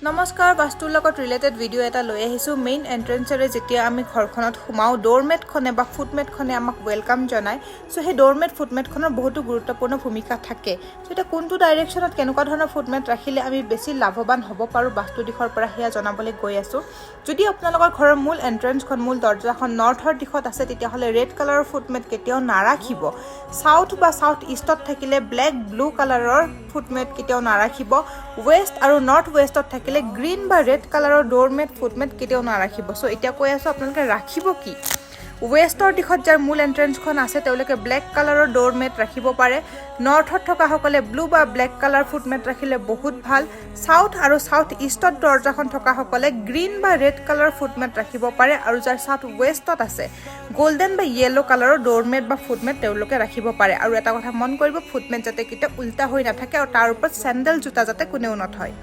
নমস্কাৰ, বাস্তুৰ লগত ৰিলেটেড ভিডিঅ' এটা লৈ আহিছোঁ। মেইন এণ্ট্ৰেঞ্চেৰে যেতিয়া আমি ঘৰখনত সোমাওঁ, ড'ৰমেটখনে বা ফুটমেটখনে আমাক welcome জনায়। চ' সেই ড'ৰমেট, ফুটমেটখনৰ বহুতো গুৰুত্বপূৰ্ণ ভূমিকা থাকে। চ' এতিয়া কোনটো ডাইৰেকশ্যনত কেনেকুৱা ধৰণৰ ফুটমেট ৰাখিলে আমি বেছি লাভৱান হ'ব পাৰোঁ বাস্তু দিশৰ পৰা, সেয়া জনাবলৈ গৈ আছোঁ। যদি আপোনালোকৰ ঘৰৰ মূল এণ্ট্ৰেঞ্চখন, মূল দৰ্জাখন নৰ্থৰ দিশত আছে, তেতিয়াহ'লে ৰেড কালাৰৰ ফুটমেট কেতিয়াও নাৰাখিব। চাউথ বা চাউথ ইষ্টত থাকিলে ব্লেক, ব্লু কালাৰৰ ফুটমেট কেতিয়াও নাৰাখিব। ৱেষ্ট আৰু নৰ্থ ৱেষ্টত থাকিলে গ্ৰীণ বা ৰেড কালাৰৰ ড'ৰমেট, ফুটমেট কেতিয়াও নাৰাখিব। চ' এতিয়া কৈ আছোঁ আপোনালোকে ৰাখিব কি। ৱেষ্টৰ দিশত যাৰ মূল এণ্ট্ৰেঞ্চখন আছে, তেওঁলোকে ব্লেক কালাৰৰ ড'ৰমেট ৰাখিব পাৰে। নৰ্থত থকাসকলে ব্লু বা ব্লেক কালাৰ ফুটমেট ৰাখিলে বহুত ভাল। চাউথ আৰু চাউথ ইষ্টত দৰ্জাখন থকাসকলে গ্ৰীণ বা ৰেড কালাৰ ফুটমেট ৰাখিব পাৰে আৰু যাৰ চাউথ ৱেষ্টত আছে, গল্ডেন বা য়েল্ল' কালাৰৰ ড'ৰমেট বা ফুটমেট তেওঁলোকে ৰাখিব পাৰে। আৰু এটা কথা মন কৰিব, ফুটমেট যাতে কেতিয়াও উল্টা হৈ নাথাকে আৰু তাৰ ওপৰত চেণ্ডেল, জোতা যাতে কোনেও নথয়।